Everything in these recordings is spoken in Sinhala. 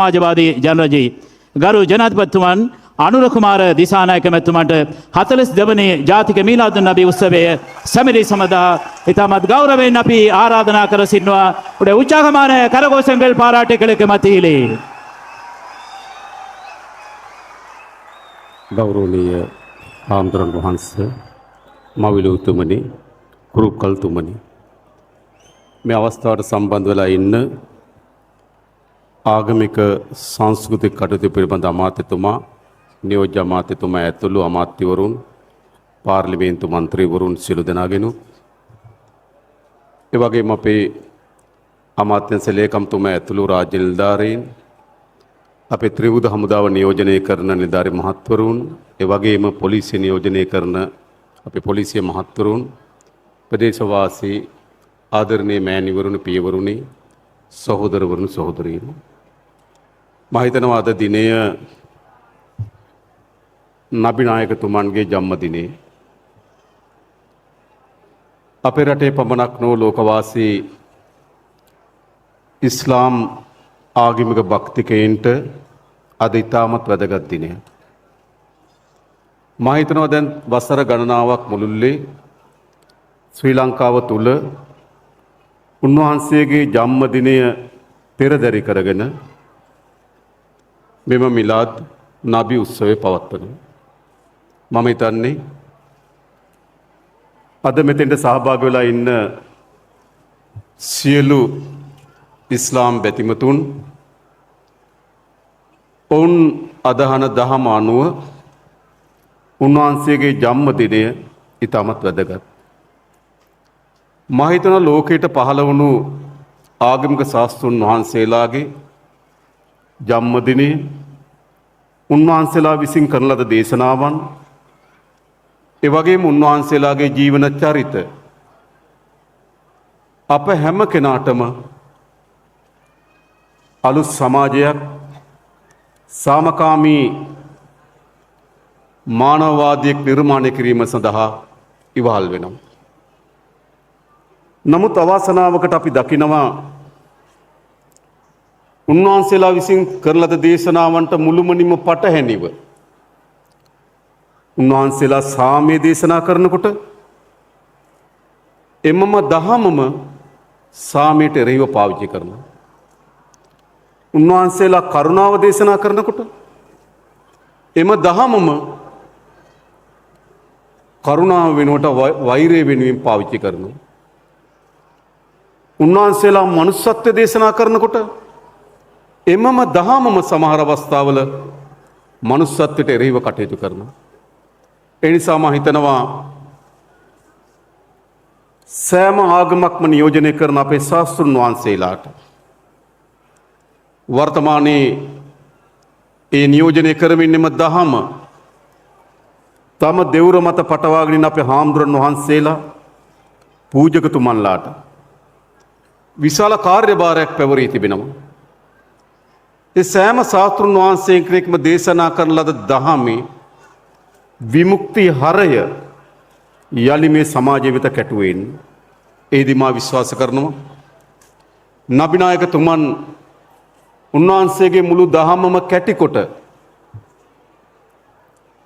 සමාජවාදී ජනරජයේ ගරු ජනාධිපතිතුමන් අනුර කුමාර දිසානායක මැතිතුමන්ට 42 වන ජාතික මීලාදුන් නබී උත්සවය සැමරීම සඳහා ඉතාමත් ගෞරවයෙන් අපි ආරාධනා කර සිටිනවා. உடைய உற்சாகமான கரகோஷங்கள் பாராட்டுகளுக்கு மத்தியிலே. ගෞරවනීය හාමුදුරන් වහන්සේ, මවිලූතුමනි, කුරුක්කල්තුමනි, මේ අවස්ථාවට සම්බන්ධ වෙලා ඉන්න ආගමික සංස්කෘතික කටයුතු පිළිබඳ අමාත්‍යතුමා, නියෝජ්‍ය අමාත්‍යතුමා ඇතුළු අමාත්‍යවරුන්, පාර්ලිමේන්තු මන්ත්‍රීවරුන් සියලු දෙනාගෙනුත්, ඒ වගේම අපේ අමාත්‍යංශ ලේකම්තුමා ඇතුළු රාජ්‍ය නිලධාරීන්, අපේ ත්‍රිවිධ හමුදාව නියෝජනය කරන නිලධාරි මහත්වරුන්, ඒ වගේම පොලිසිය නියෝජනය කරන අපේ පොලිසිය මහත්වරුන්, ප්‍රදේශවාසී ආදරණීය මෑණිවරුනි, පියවරුනි, සහෝදරවරුනි, සහෝදරීනි, මම හිතනවා අද දිනය නබි නායකතුමන්ගේ ජන්මදිනය. අපේ රටේ පමණක් නොව ලෝකවාසී ඉස්ලාම් ආගමික භක්තිකයින්ට අද ඉතාමත් වැදගත් දිනයක්. මම හිතනවා දැන් වසර ගණනාවක් මුළුල්ලේ ශ්‍රී ලංකාව තුල උන්වහන්සේගේ ජන්මදිනය පෙරදරි කරගෙන මෙම මිලාද් නබි උත්සවය පවත්වනවා. මම හිතන්නේ අද මෙතෙන්ට සහභාගී වෙලා ඉන්න සියලු ඉස්ලාම් බැතිමතුන් ඔවුන් අදහන දහම අනුව උන්වහන්සේගේ ජන්මදිනය ඉතාමත් වැදගත්. මම හිතනවා ලෝකයට පහළ වුණු ආගමික ශාස්ත්‍රුන් වහන්සේලාගේ ජන්මදිනය, උන්වහන්සේලා විසින් කරන ලද දේශනාවන්, ඒ වගේම උන්වහන්සේලාගේ ජීවන චරිත අප හැම කෙනාටම අලුත් සමාජයක්, සාමකාමී මානවවාදියෙක් නිර්මාණය කිරීම සඳහා ඉවහල් වෙනවා. නමුත් අවාසනාවකට අපි දකිනවා උන්වහන්සේලා විසින් කරන ලද දේශනාවන්ට මුළුමනින්ම පටහැනිව උන්වහන්සේලා සාමය දේශනා කරනකොට එමම දහමම සාමයට එරෙහිව පාවිච්චි කරනවා. උන්වහන්සේලා කරුණාව දේශනා කරනකොට එම දහමම කරුණාව වෙනුවට වෛරය වෙනුවෙන් පාවිච්චි කරනවා. උන්වහන්සේලා මනුස්සත්වය දේශනා කරනකොට එමම දහමම සමහර අවස්ථාවල මනුස්සත්වයට එරෙහිව කටයුතු කරනවා. ඒ නිසා මම හිතනවා සෑම ආගමක්ම නියෝජනය කරන අපේ ශාස්ත්‍රුන් වහන්සේලාට වර්තමානයේ ඒ නියෝජනය කරමින් එම දහම තම දෙවුර මත පටවාගෙන ඉන්න අපේ හාමුදුරන් වහන්සේලා, පූජකතුමන්ලාට විශාල කාර්යභාරයක් පැවරී තිබෙනවා. ඒ සෑම ශාස්ත්‍රුන් වහන්සේ කෙනෙක්ම දේශනා කරන ලද දහමේ විමුක්ති හරය යලි මේ සමාජය වෙත කැටුවෙන්. ඒදි මා විශ්වාස කරනවා නබිනායකතුමන් උන්වහන්සේගේ මුළු දහමම කැටිකොට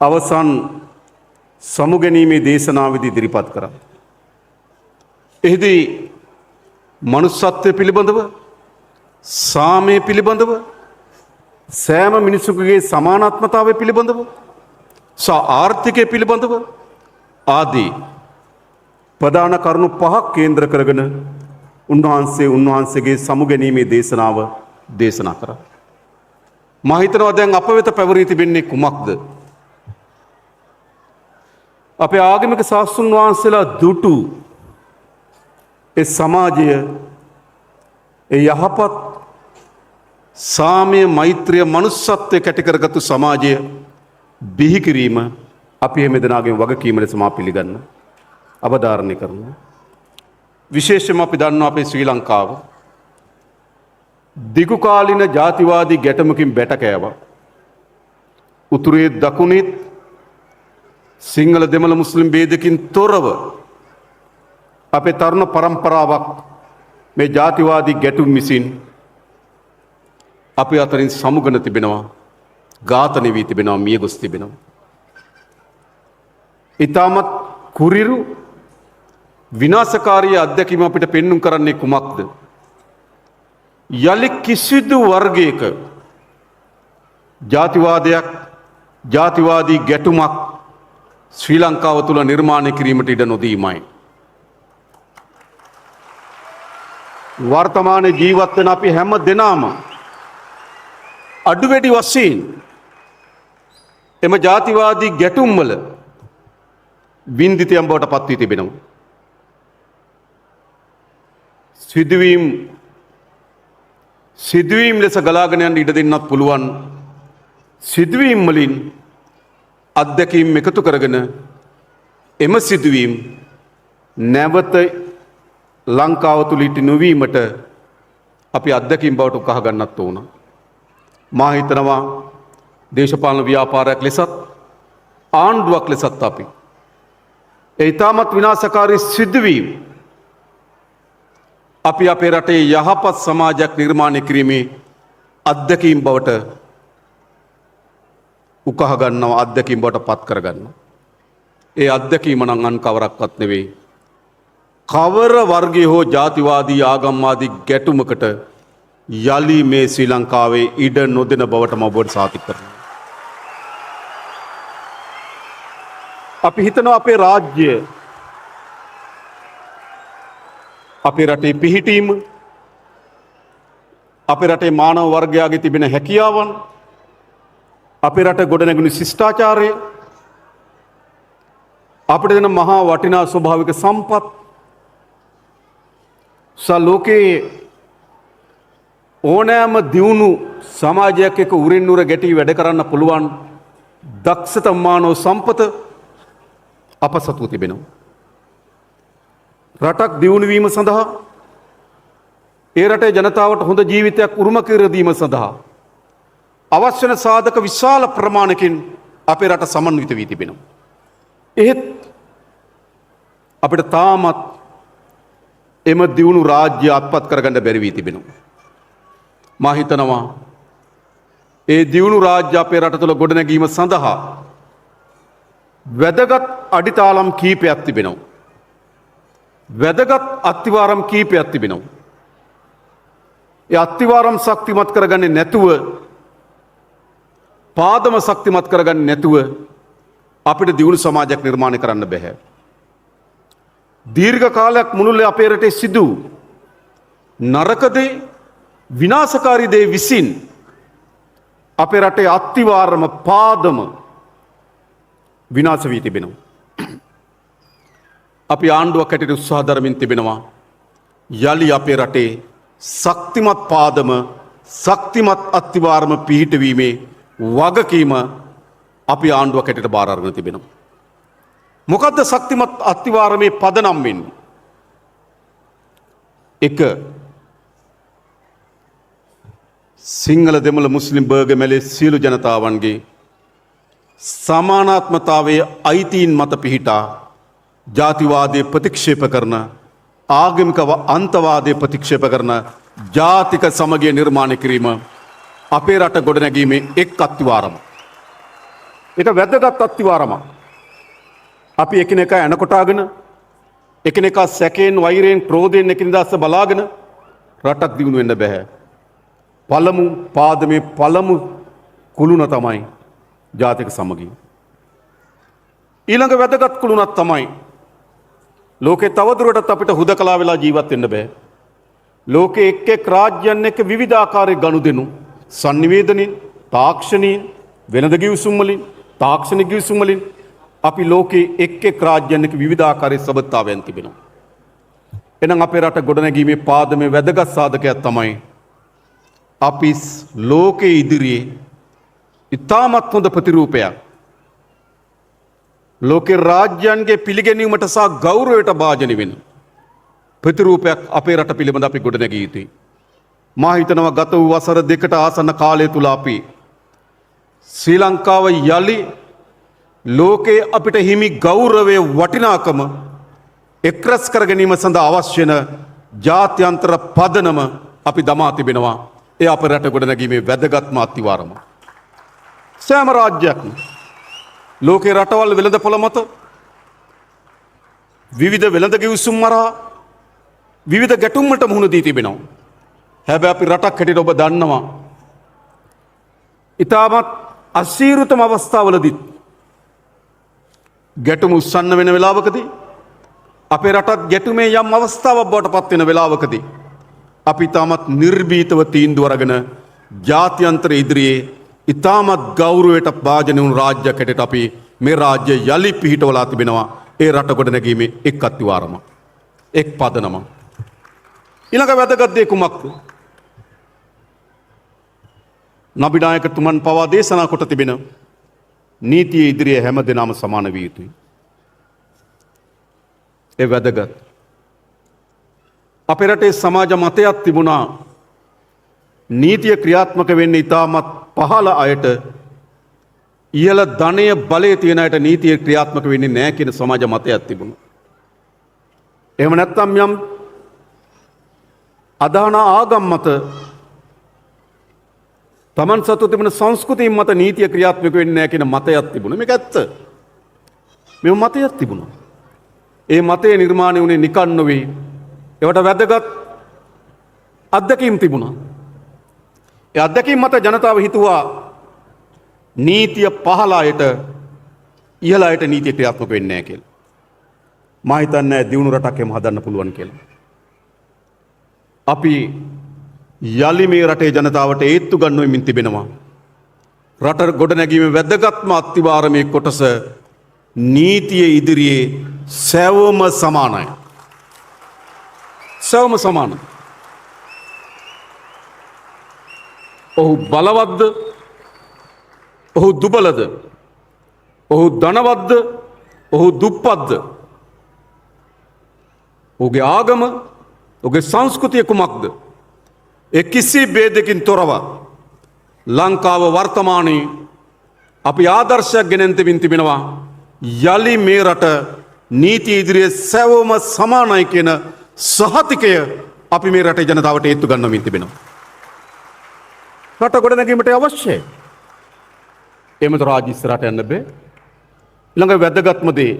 අවසන් සමුගැනීමේ දේශනාවේදී ඉදිරිපත් කරා. එහිදී මනුස්සත්වය පිළිබඳව, සාමය පිළිබඳව, සෑම මිනිසෙකුගේ සමානාත්මතාවය පිළිබඳව සහ ආර්ථිකය පිළිබඳව ආදී ප්‍රධාන කරුණු පහක් කේන්ද්‍ර කරගෙන උන්වහන්සේ උන්වහන්සේගේ සමුගැනීමේ දේශනාව දේශනා කරා. මා හිතනවා දැන් අප වෙත පැවරී තිබෙන්නේ කුමක්ද? අපේ ආගමික ශාස්ත්‍රුන් වහන්සේලා දුටු ඒ සමාජය, ඒ යහපත් සාමය, මෛත්‍රිය, මනුස්සත්වය කැටි කරගත්තු සමාජය බිහි කිරීම අපි හැම දෙනාගේම වගකීම ලෙස මා පිළිගන්න අවධාරණය කරනවා. විශේෂයෙන්ම අපි දන්නවා අපේ ශ්‍රී ලංකාව දිගු කාලින ජාතිවාදී ගැටමකින් බැට කෑවා. උතුරේ දකුණෙත් සිංහල දෙමළ මුස්ලිම් භේදකින් තොරව අපේ තරුණ පරම්පරාවක් මේ ජාතිවාදී ගැටුම් විසින් අපි අතරින් සමුගන තිබෙනවා, ඝාතනය වී තිබෙනවා, මිය ගොස් තිබෙනවා. ඉතාමත් කුරිරු විනාශකාරී අත්දැකීම අපිට පෙන්නුම් කරන්නේ කුමක්ද? යලි කිසිදු වර්ගයක ජාතිවාදයක්, ජාතිවාදී ගැටුමක් ශ්‍රී ලංකාව තුළ නිර්මාණය කිරීමට ඉඩ නොදීමයි. වර්තමාන ජීවත් වෙන අපි හැම දෙනාම අඩු වැඩි වශයෙන් එම ජාතිවාදී ගැටුම් වල වින්දිතයන් බවට පත් වී තිබෙනවා. සිදුවීම් ලෙස ගලාගෙන යන්න ඉඩ දෙන්නත් පුළුවන්. සිදුවීම් වලින් අත්දැකීම් එකතු කරගෙන එම සිදුවීම් නැවත ලංකාව තුළ ඉටි නොවීමට අපි අත්දැකීම් බවට උකහා ගන්නත් ඕන. මා හිතනවා දේශපාලන ව්‍යාපාරයක් ලෙසත් ආණ්ඩුවක් ලෙසත් අපි ඒ ඉතාමත් විනාශකාරී සිදුවීම් අපි අපේ රටේ යහපත් සමාජයක් නිර්මාණය කිරීමේ අත්දැකීම් බවට උකහා ගන්නවා, අත්දැකීම් බවට පත් කරගන්නවා. ඒ අත්දැකීම නම් අන් කවරක්වත් නෙවෙයි. කවර වර්ගයේ හෝ ජාතිවාදී ආගම්වාදී ගැටුමකට යලි මේ ශ්‍රී ලංකාවේ ඉඩ නොදෙන බවට මම ඔබට සාතික කරනවා. අපි හිතනවා අපේ රාජ්‍ය, අපේ රටේ පිහිටීම, අපේ රටේ මානව වර්ගයාගේ තිබෙන හැකියාවන්, අපේ රට ගොඩනැගුණු ශිෂ්ටාචාරය, අපිට දෙන මහා වටිනා ස්වභාවික සම්පත් සහ ලෝකයේ ඕනෑම දියුණු සමාජයක් එක්ක උරින් උර ගැටි වැඩ කරන්න පුළුවන් දක්ෂතම මානව සම්පත අප සතුව තිබෙනවා. රටක් දියුණු වීම සඳහා, ඒ රටේ ජනතාවට හොඳ ජීවිතයක් උරුම කර දීම සඳහා අවශ්‍ය වන සාධක විශාල ප්‍රමාණයකින් අපේ රට සමන්විත වී තිබෙනවා. එහෙත් අපිට තාමත් එම දියුණු රාජ්‍ය අත්පත් කරගන්න බැරි වී තිබෙනවා. මා හිතනවා ඒ දියුණු රාජ්‍ය අපේ රට තුළ ගොඩනැගීම සඳහා වැදගත් අඩිතාලම් කීපයක් තිබෙනවා. වැදගත් අත්තිවාරම් කීපයක් තිබෙනවා. ඒ අත්තිවාරම් ශක්තිමත් කරගන්නේ නැතුව, පාදම ශක්තිමත් කරගන්නේ නැතුව අපිට දියුණු සමාජයක් නිර්මාණය කරන්න බැහැ. දීර්ඝ කාලයක් මුළුල්ලේ අපේ රටේ සිදු නරක දේ, විනාශකාරී දේ විසින් අපේ රටේ අත්තිවාරම පාදම විනාශ වී තිබෙනවා. අපි ආණ්ඩුවක් හැටියට උත්සාහ දරමින් තිබෙනවා යලි අපේ රටේ ශක්තිමත් පාදම, ශක්තිමත් අත්තිවාරම පිහිටවීමේ වගකීම අපි ආණ්ඩුවක් හැටියට බාර අරගෙන තිබෙනවා. මොකද්ද ශක්තිමත් අත්තිවාරමේ පදනම් වෙන්නේ? එක, සිංහල දෙමළ මුස්ලිම් බර්ගර් මැලේ සියලු ජනතාවන්ගේ සමානාත්මතාවයේ අයිතීන් මත පිහිටා ජාතිවාදය ප්‍රතික්ෂේප කරන, ආගමික අන්තවාදය ප්‍රතික්ෂේප කරන ජාතික සමගිය නිර්මාණය කිරීම අපේ රට ගොඩනැගීමේ එක් අත්තිවාරම. ඒක වැදගත් අත්තිවාරමක්. අපි එකිනෙකා ඇනකොටාගෙන, එකිනෙකා සැකයෙන්, වෛරයෙන්, ක්‍රෝධයෙන් එකිනෙදා අස්ස බලාගෙන රටක් දියුණු වෙන්න බැහැ. පළමු පාදමේ පළමු කුළුණ තමයි ජාතික සමගිය. ඊළඟ වැදගත් කුළුණක් තමයි ලෝකේ තවදුරටත් අපිට හුදකලා වෙලා ජීවත් වෙන්න බෑ. ලෝකේ එක් එක් රාජ්‍යයන් එක්ක විවිධාකාරයේ ගනුදෙනු sannivedanayin, තාක්ෂණීය, වෙළඳ ගිවිසුම් වලින්, තාක්ෂණික ගිවිසුම් වලින් අපි ලෝකේ එක් එක් රාජ්‍යයන් එක්ක විවිධාකාරයේ සබඳතාවයන් තිබෙනවා. එහෙනම් අපේ රට ගොඩනැගීමේ පාදමේ වැදගත් සාධකයක් තමයි අපි ලෝකයේ ඉදිරියේ ඉතාමත් හොඳ ප්‍රතිරූපයක් ලෝකේ රාජ්‍යයන්ගේ පිළිගැනීමට සහ ගෞරවයට භාජන වෙන ප්‍රතිරූපයක් අපේ රට පිළිබඳ අපි ගොඩනැගිය යුතුයි. මා හිතනවා ගත වූ වසර දෙකට ආසන්න කාලය තුල අපි ශ්‍රී ලංකාව යලි ලෝකයේ අපිට හිමි ගෞරවයේ වටිනාකම එක්රැස් කර ගැනීම සඳහා අවශ්‍ය වන ජාත්‍යන්තර පදනම අපි දමා තිබෙනවා. ඒ අපේ රට ගොඩනැගීමේ වැදගත්ම අත්තිවාරම. සෑම රාජ්‍යයක්ම ලෝකේ රටවල් වෙළඳපොළ මත විවිධ වෙළඳ ගිවිසුම් මරා විවිධ ගැටුම් වලට මුහුණ දී තිබෙනවා. හැබැයි අපි රටක් හැටියට ඔබ දන්නවා ඉතාමත් අසීරුතම අවස්ථාවලදීත් ගැටුම උස්සන්න වෙන වෙලාවකදී අපේ රටත් ගැටුමේ යම් අවස්ථාවක් බවට පත් වෙන වෙලාවකදී අපි ඉතාමත් නිර්භීතව තීන්දුව අරගෙන ජාත්‍යන්තර ඉදිරියේ ඉතාමත් ගෞරවයට භාජනය වුණු රාජ්‍යයක් හැටියට අපි මේ රාජ්‍ය යලි පිහිටවලා තිබෙනවා. ඒ රට ගොඩනැගීමේ එක් අත්තිවාරම, එක් පදනම. ඊළඟ වැදගත් දේ කුමක්ද? නබි නායකතුමන් පවා දේශනා කොට තිබෙන නීතිය ඉදිරියේ හැම දෙනාම සමාන විය යුතුයි. ඒ වැදගත්. අපේ රටේ සමාජ මතයක් තිබුණා නීතිය ක්‍රියාත්මක වෙන්නේ ඉතාමත් පහළ අයට, ඉහළ ධනය බලය තියෙන අයට නීතිය ක්‍රියාත්මක වෙන්නේ නැහැ කියන සමාජ මතයක් තිබුණා. එහෙම නැත්නම් යම් අදාන ආගම් මත තමන් සතු තිබුණ සංස්කෘතිය මත නීතිය ක්‍රියාත්මක වෙන්නේ නැහැ කියන මතයක් තිබුණා. මේක ඇත්ත. මේ මතයක් තිබුණා. ඒ මතය නිර්මාණය වුණේ නිකන් නොවේ. ඒවට වැදගත් අත්දැකීම් තිබුණා. ඒ අත්දැකීම් මත ජනතාව හිතුවා නීතිය පහළ අයට ඉහළ අයට නීතිය ක්‍රියාත්මක වෙන්නේ නැහැ කියලා. මා හිතන්නේ දියුණු රටක් එහෙම හදන්න පුළුවන් කියලා. අපි යලි මේ රටේ ජනතාවට ඒත්තු ගන්වමින් තිබෙනවා. රට ගොඩනැගීමේ වැදගත්ම අත්තිවාරමේ කොටස නීතිය ඉදිරියේ සැවොම සමානයි. සැවොම සමානයි. ඔහු බලවත්ද? ඔහු දුබලද? ඔහු ධනවත්ද? ඔහු දුප්පත්ද? ඔහුගේ ආගම, ඔහුගේ සංස්කෘතිය කුමක්ද? ඒ කිසි භේදයකින් තොරව ලංකාව වර්තමානයේ අපි ආදර්ශයක් ගෙනෙන් තිබෙනවා. යලි මේ රට නීති ඉදිරියේ සැවොම සමානයි කියන සහතිකය අපි මේ රටේ ජනතාවට ඒත්තු ගන්නමින් තිබෙනවා. රට ගොඩනැගීමට අවශ්‍යයි. එහෙමද රාජ්‍ය ඉස්සරහට යන්න බෑ. ඊළඟ වැදගත්ම දේ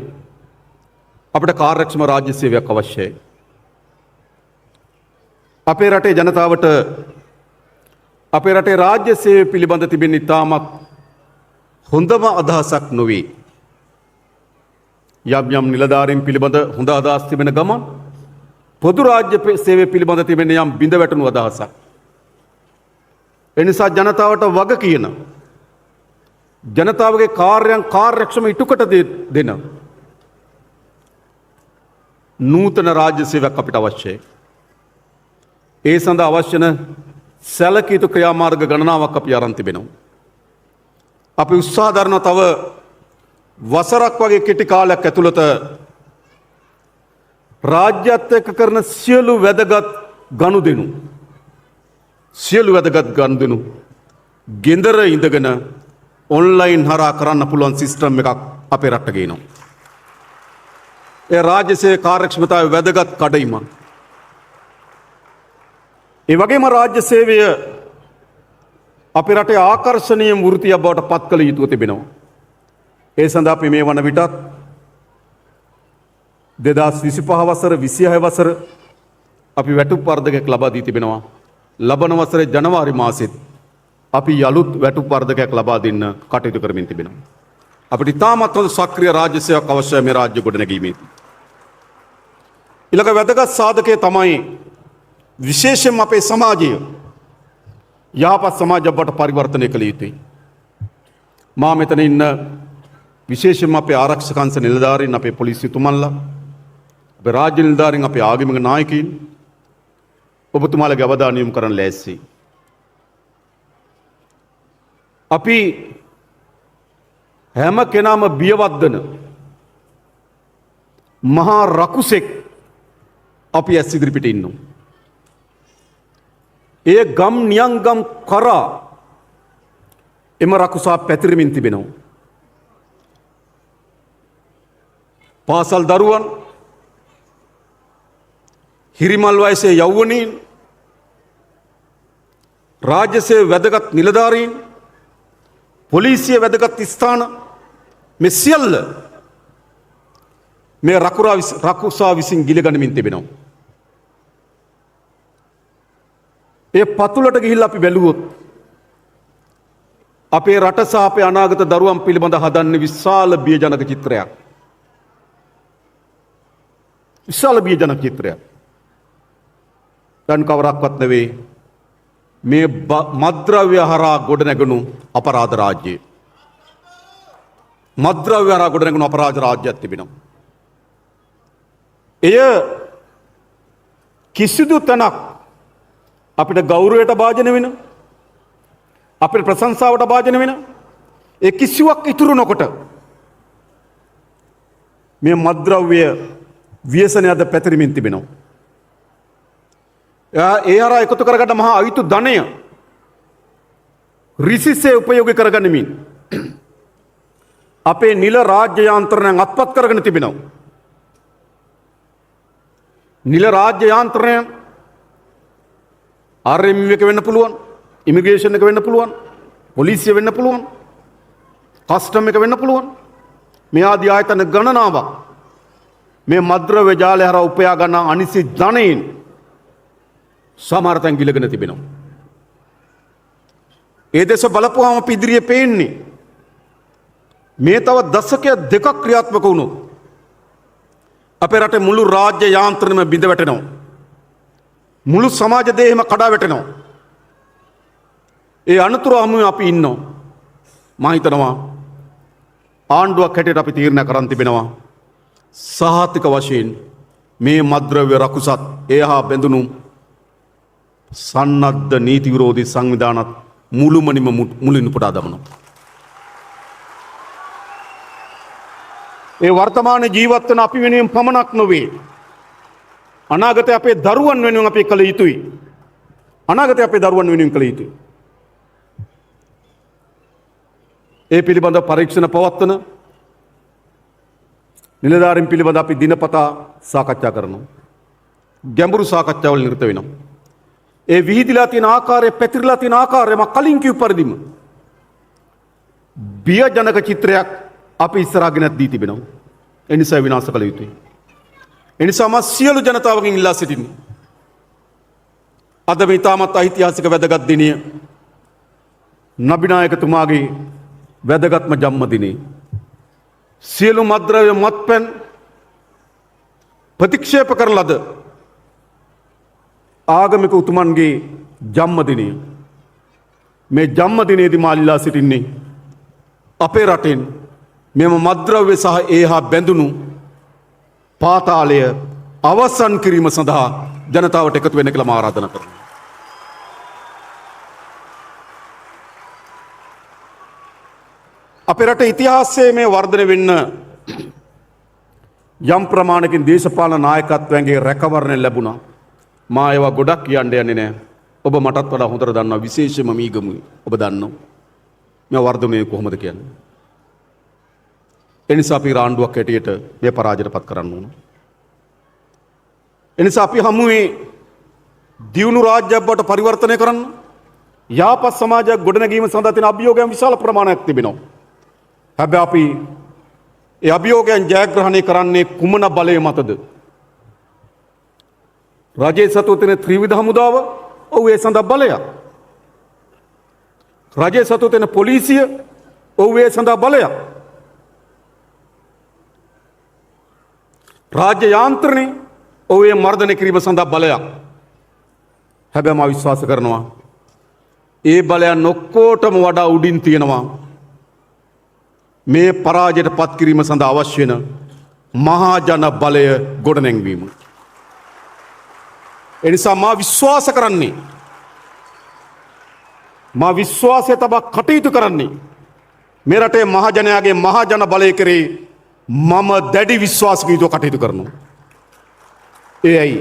අපිට කාර්යක්ෂම රාජ්‍ය සේවයක් අවශ්‍යයි. අපේ රටේ ජනතාවට අපේ රටේ රාජ්‍ය සේවය පිළිබඳ තිබෙන ඉතාමත් හොඳම අදහසක් නොවේ. යම් යම් නිලධාරීන් පිළිබඳ හොඳ අදහස් තිබෙන ගමන් පොදු රාජ්‍ය සේවය පිළිබඳ තිබෙන යම් බිඳ වැටුණු අදහසක්. එනිසා ජනතාවට වග කියන ජනතාවගේ කාර්යයන් කාර්යක්ෂම ඉටුකට දෙන නූතන රාජ්‍ය සේවයක් අපිට අවශ්‍යයි. ඒ සඳහා අවශ්‍ය වන සැලකිය යුතු ක්‍රියාමාර්ග ගණනාවක් අපි අරන් තිබෙනවා. අපි උත්සාහ දරන තව වසරක් වගේ කෙටි කාලයක් ඇතුළත රාජ්‍යත් එක්ක කරන සියලු වැදගත් ගනුදෙනු ගෙදර ඉඳගෙන ඔන්ලයින් හරහා කරන්න පුළුවන් සිස්ටම් එකක් අපේ රටට ගේනවා. ඒ රාජ්‍ය සේවයේ කාර්යක්ෂමතාවය වැදගත් කඩයිමක්. ඒ වගේම රාජ්‍ය සේවය අපේ රටේ ආකර්ෂණීය වෘත්තියක් බවට පත් කළ යුතුව තිබෙනවා. ඒ සඳහා අපි මේ වන විටත් 2025 වසර 26 වසර අපි වැටුප් වර්ධකයක් ලබා දී තිබෙනවා. ලබන වසරේ ජනවාරි මාසෙත් අපි යලුත් වැටුප් වර්ධකයක් ලබා දෙන්න කටයුතු කරමින් තිබෙනවා. අපිට ඉතාමත් හොඳ සක්‍රිය රාජ්‍ය සේවයක් අවශ්‍යයි මේ රාජ්‍ය ගොඩනැගීමේදී. ඊළඟ වැදගත් සාධකය තමයි විශේෂයෙන්ම අපේ සමාජය යහපත් සමාජයක් බවට පරිවර්තනය කළ යුතුයි. මා මෙතන ඉන්න විශේෂයෙන්ම අපේ ආරක්ෂක අංශ නිලධාරීන්, අපේ පොලිසිතුමන්ලා, අපේ රාජ්‍ය නිලධාරීන්, අපේ ආගමික නායකයින් ඔබතුමාලගේ අවධානය යොමු කරන්න ලෑස්ති. අපි හැම කෙනාම බියවද්දන මහා රකුසෙක් අපි ඇස් ඉදිරිපිට ඉන්නවා. ඒ ගම් නියංගම් කරා එම රකුසා පැතිරෙමින් තිබෙනවා. පාසල් දරුවන්, හිරිමල් වයසේ යෞවනීන්, රාජ්‍ය සේවය වැදගත් නිලධාරීන්, පොලිසිය වැදගත් ස්ථාන මේ සියල්ල මේ රකුසා විසින් ගිලගනිමින් තිබෙනවා. ඒ පතුලට ගිහිල්ලා අපි බැලුවොත් අපේ රට සහ අපේ අනාගත දරුවන් පිළිබඳ හදන්නේ විශාල බියජනක චිත්‍රයක්. විශාල බියජනක චිත්‍රයක්. දැන් කවරක්වත් නෙවෙයි මේ මත්ද්‍රව්‍ය හරහා ගොඩනැගුණු අපරාධ රාජ්‍යය. මත්ද්‍රව්‍ය හරහා ගොඩනැගුණු අපරාධ රාජ්‍යයක් තිබෙනවා. එය කිසිදු තැනක් අපිට ගෞරවයට භාජන වෙන, අපිට ප්‍රශංසාවට භාජන වෙන ඒ කිසිවක් ඉතුරු නොකොට මේ මත්ද්‍රව්‍ය ව්‍යසනය අද පැතිරෙමින් තිබෙනවා. ඒ හරහා එකතු කරගන්න මහා අයුතු ධනය රිසිසේ උපයෝගී කරගනිමින් අපේ නිල රාජ්‍ය යාන්ත්‍රණයන් අත්පත් කරගෙන තිබෙනවා. නිල රාජ්‍ය යාන්ත්‍රණයන් RMU එක වෙන්න පුළුවන්, ඉමිග්‍රේෂන් එක වෙන්න පුළුවන්, පොලිසිය වෙන්න පුළුවන්, කස්ටම් එක වෙන්න පුළුවන්. මේ ආදී ආයතන ගණනාවක් මේ මත්ද්‍රව්‍ය ජාලය හරහා උපයා ගන්න අනිසි ධනයෙන් සමහර තැන් ගිලගෙන තිබෙනවා. ඒ දෙස බලපුවාම අපි ඉදිරියේ පේන්නේ මේ තව දශකයක් දෙකක් ක්‍රියාත්මක වුණොත් අපේ රටේ මුළු රාජ්‍ය යාන්ත්‍රණයම බිඳ වැටෙනවා. මුළු සමාජ දේහෙම කඩා වැටෙනවා. ඒ අනතුරු හමුවේ අපි ඉන්නවා. මම හිතනවා ආණ්ඩුවක් හැටියට අපි තීරණය කරන් තිබෙනවා සහතික වශයෙන් මේ මත්ද්‍රව්‍ය රකුසත් ඒ හා බැඳුණු සන්නද්ධ නීති විරෝධී සංවිධානත් මුළුමනින්ම මුලින් උපුටා දමනවා. ඒ වර්තමාන ජීවත් වන අපි වෙනුවෙන් පමණක් නොවේ, අනාගතයේ අපේ දරුවන් වෙනුවෙන් අපි කළ යුතුයි. අනාගතයේ අපේ දරුවන් වෙනුවෙන් කළ යුතුයි. ඒ පිළිබඳ පරීක්ෂණ පවත්වන නිලධාරීන් පිළිබඳ අපි දිනපතා සාකච්ඡා කරනවා. ගැඹුරු සාකච්ඡාවල නිරත වෙනවා. ඒ විහිදිලා තියෙන ආකාරය, පැතිරලා තියෙන ආකාරය මම කලින් කිව් පරිදිම බියජනක චිත්‍රයක් අපි ඉස්සරහා ගෙනත් දී තිබෙනවා. ඒ නිසා විනාශ කළ යුතුයි. ඒ නිසා මා සියලු ජනතාවගෙන් ඉල්ලා සිටින්නේ අද මේ ඉතාමත් ඓතිහාසික වැදගත් දිනය, නබිනායකතුමාගේ වැදගත්ම ජන්මදිනය, සියලු මත්ද්‍රව්‍ය මත්පැන් ප්‍රතික්ෂේප කරන ලද ආගමික උතුමන්ගේ ජන්මදිනය, මේ ජන්මදිනයේදී මා ඉල්ලා සිටින්නේ අපේ රටෙන් මෙම මත්ද්‍රව්‍ය සහ ඒ හා බැඳුණු පාතාලය අවසන් කිරීම සඳහා ජනතාවට එකතු වෙන්න කියලා මා ආරාධනා කරනවා. අපේ රටේ ඉතිහාසයේ මේ වර්ධනය වෙන්න යම් ප්‍රමාණයකින් දේශපාලන නායකත්වයන්ගේ රැකවරණය ලැබුණා. මා ඒවා ගොඩක් කියන්න යන්නේ නෑ. ඔබ මටත් වඩා හොඳට දන්නවා, විශේෂයෙන්ම මීගමුවේ ඔබ දන්නවා මේ වර්ධනය කොහොමද කියන්නේ. ඒ නිසා අපි රාණ්ඩුවක් හැටියට මේ පරාජයට පත් කරන්න ඕන. ඒ නිසා අපි හමුවේ දියුණු රාජ්‍යයක් බවට පරිවර්තනය කරන්න, යාපත් සමාජයක් ගොඩනැගීම සඳහා තියෙන අභියෝගයන් විශාල ප්‍රමාණයක් තිබෙනවා. හැබැයි අපි ඒ අභියෝගයන් ජයග්‍රහණය කරන්නේ කුමන බලය මතද? රජයේ සතුව තියෙන ත්‍රිවිධ හමුදාව, ඔව් ඒ සඳහා බලයක්. රජයේ සතුව තියෙන පොලිසිය, ඔව් ඒ සඳහා බලයක්. රාජ්‍ය යාන්ත්‍රණය, ඔව් ඒ මර්ධනය කිරීම සඳහා බලයක්. හැබැයි මම විශ්වාස කරනවා ඒ බලයන් ඔක්කොටම වඩා උඩින් තියෙනවා මේ පරාජයට පත් කිරීම සඳහා අවශ්‍ය වෙන මහා ජන බලය ගොඩනැංවීම. ඒ නිසා මා විශ්වාස කරන්නේ, මා විශ්වාසය තබා කටයුතු කරන්නේ මේ රටේ මහජනයාගේ මහා ජන බලය කෙරෙහි මම දැඩි විශ්වාසකින් යුතුව කටයුතු කරනවා. ඒ ඇයි?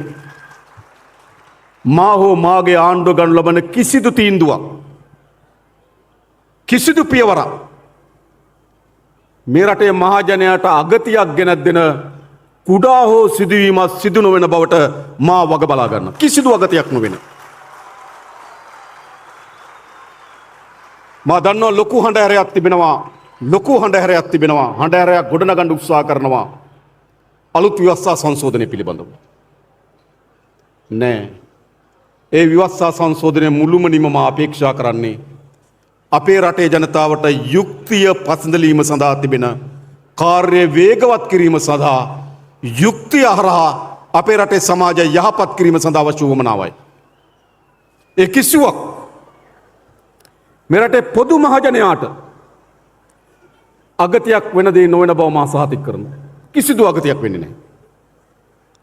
මා හෝ මාගේ ආණ්ඩුව ගනු ලබන කිසිදු තීන්දුවක්, කිසිදු පියවරක් මේ රටේ මහජනයාට අගතියක් ගෙනත් දෙන කුඩා හෝ සිදුවීමක් සිදු නොවන බවට මා වග බලා ගන්නවා. කිසිදු අගතියක් නොවන. මා දන්නවා ලොකු හඬහැරයක් තිබෙනවා. ලොකු හඬහැරයක් තිබෙනවා. හඬහැරයක් ගොඩනගන්න උත්සාහ කරනවා. අලුත් ව්‍යවස්ථා සංශෝධනය පිළිබඳව. නෑ. ඒ ව්‍යවස්ථා සංශෝධනය මුළුමනින්ම මා අපේක්ෂා කරන්නේ අපේ රටේ ජනතාවට යුක්තිය පසඳලීම සඳහා තිබෙන කාර්ය වේගවත් කිරීම සඳහා, යුක්තිය හරහා අපේ රටේ සමාජය යහපත් කිරීම සඳහා අවශ්‍ය වුවමනාවයි. ඒ කිසිවක් මේ රටේ පොදු මහජනයාට අගතියක් වෙන දේ නොවන බව මා සහතික කරනවා. කිසිදු අගතියක් වෙන්නේ නැහැ.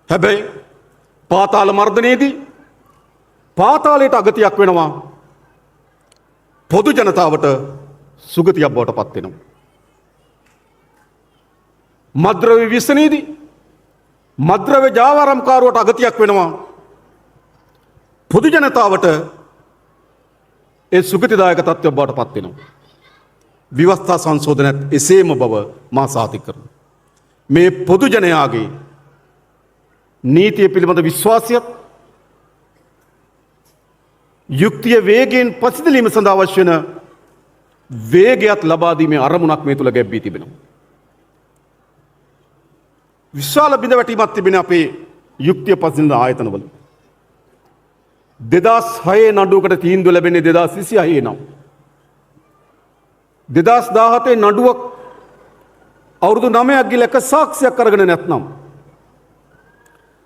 හැබැයි පාතාල මර්ධනයේදී පාතාලයට අගතියක් වෙනවා, පොදු ජනතාවට සුගතියක් බවට පත් වෙනවා. මත්ද්‍රව්‍ය ව්‍යසනයේදී මත්ද්‍රව්‍ය ජාවාරම්කාරුවට අගතියක් වෙනවා, පොදු ජනතාවට ඒ සුගතිදායක තත්ත්වයක් බවට පත් වෙනවා. ව්‍යවස්ථා සංශෝධනයත් එසේම බව මා සහතික කරනවා. මේ පොදු ජනයාගේ නීතිය පිළිබඳ විශ්වාසයත් යුක්තිය වේගයෙන් පසිදලීම සඳහා අවශ්‍ය වන වේගයත් ලබා දීමේ අරමුණක් මේ තුල ගැබ්වී තිබෙනවා. විශාල බිඳවැටීමක් තිබෙන අපේ යුක්තිය පසින ආයතනවල. 2006 නඩුවකට තීන්දුව ලැබෙන්නේ 2026 නම්. 2017 නඩුවක් අවුරුදු 9ක් ගිහලා එක සාක්ෂියක් අරගෙන නැත්නම්,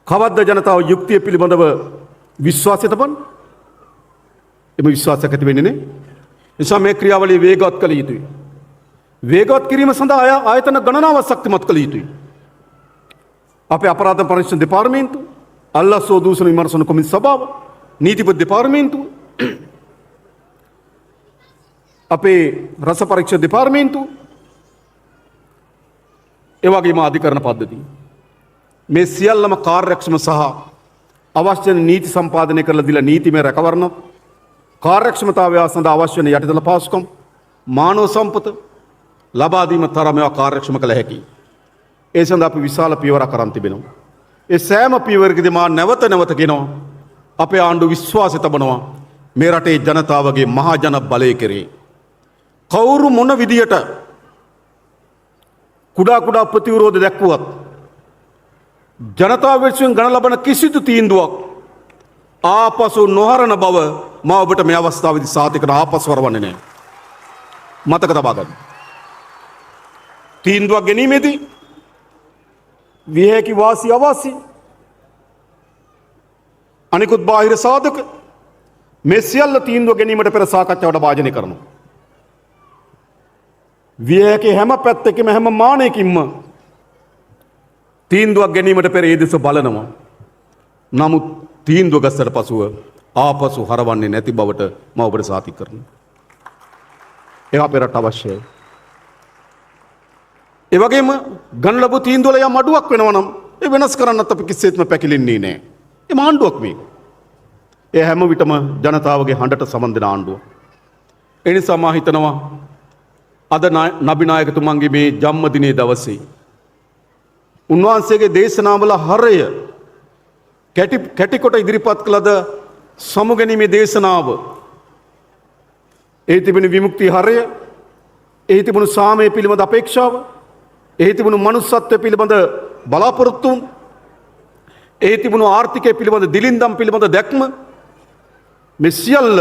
කවද්ද ජනතාව යුක්තිය පිළිබඳව විශ්වාසය තබන්නේ? එම විශ්වාසයක් ඇති වෙන්නේ නේ. නිසා මේ ක්‍රියාවලිය වේගවත් කළ යුතුයි. වේගවත් කිරීම සඳහා ආයතන ගණනාවක් ශක්තිමත් කළ යුතුයි. අපේ අපරාධ පරීක්ෂණ දෙපාර්තමේන්තුව, අල්ලස් හෝ දූෂණ විමර්ශන කොමිසම සභාව, නීතිපති දෙපාර්තමේන්තුව, අපේ රස පරීක්ෂණ දෙපාර්තමේන්තුව, ඒ වගේම අධිකරණ පද්ධතිය. මේ සියල්ලම කාර්යක්ෂම සහ අවශ්‍ය නීති සම්පාදනය කරලා දීලා නීතිමය රැකවරණ, කාර්යක්ෂමතාවය සඳහා අවශ්‍ය වන යටිතල පහසුකම්, මානව සම්පත ලබා දීම තරම ඒවා කාර්යක්ෂම කළ හැකියි. ඒ සඳහා අපි විශාල පියවරක් අරන් තිබෙනවා. ඒ සෑම පියවරකදී මා නැවත නැවත කියනවා, අපේ ආණ්ඩුව විශ්වාසය තබනවා මේ රටේ ජනතාවගේ මහා ජන බලය කෙරෙහි. කවුරු මොන විදියට කුඩා කුඩා ප්‍රතිවිරෝධ දැක්වුවත්, ජනතාව විසින් ගණ ලබන කිසිදු තීන්දුවක් ආපසු නොහරන බව මා ඔබට මේ අවස්ථාවේදී සහතික කරන. ආපසු හරවන්නේ නැහැ. මතක තබා ගන්න. තීන්දුවක් ගැනීමේදී විය හැකි වාසි අවාසි, අනිකුත් බාහිර සාධක, මේ සියල්ල තීන්දුව ගැනීමට පෙර සාකච්ඡාවට භාජනය කරනවා. විය හැකි හැම පැත්තකම, හැම මානයකින්ම තීන්දුවක් ගැනීමට පෙර ඒ දෙස බලනවා. නමුත් තීන්දුව ගත්තට පසුව ආපසු හරවන්නේ නැති බවට මම ඔබට සහතික කරනවා. ඒ අපේ රට අවශ්‍යයි. ඒ වගේම ගන්න ලැබු තීන්දුව වල යම් අඩුවක් වෙනවා නම් ඒ වෙනස් කරන්නත් අපි කිසිසේත්ම පැකිලෙන්නේ නෑ. ඒ ආණ්ඩුවක් මේක. ඒ හැම විටම ජනතාවගේ හඬට සමන් දෙන ආණ්ඩුව. ඒ නිසා මා හිතනවා අද නබි නායකතුමන්ගේ මේ ජන්මදිනයේ දවසේ උන්වහන්සේගේ දේශනාවල හරය කැටි කැටි කොට ඉදිරිපත් කළද සමුගැනීමේ දේශනාව, ඒ තිබෙන විමුක්ති හරය, එහි තිබුණු සාමය පිළිබඳ අපේක්ෂාව, එහි තිබුණු මනුස්සත්වය පිළිබඳ බලාපොරොත්තුන්, එහි තිබුණු ආර්ථිකය පිළිබඳ දිලින්දම් පිළිබඳ දැක්ම, මේ සියල්ල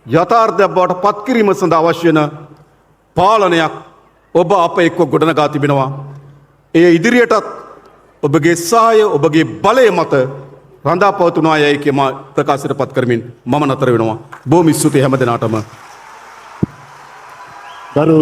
යථාර්ථයක් බවට පත් කිරීම සඳහා අවශ්‍ය වන පාලනයක් ඔබ අප එක්ව ගොඩනගා තිබෙනවා. එය ඉදිරියටත් ඔබගේ සහාය, ඔබගේ බලය මත රඳා පවතුනා යයි කිය මා ප්‍රකාශයට පත් කරමින් මම නතර වෙනවා. බොහොම ස්තුතියි හැම දෙනාටම. ගරු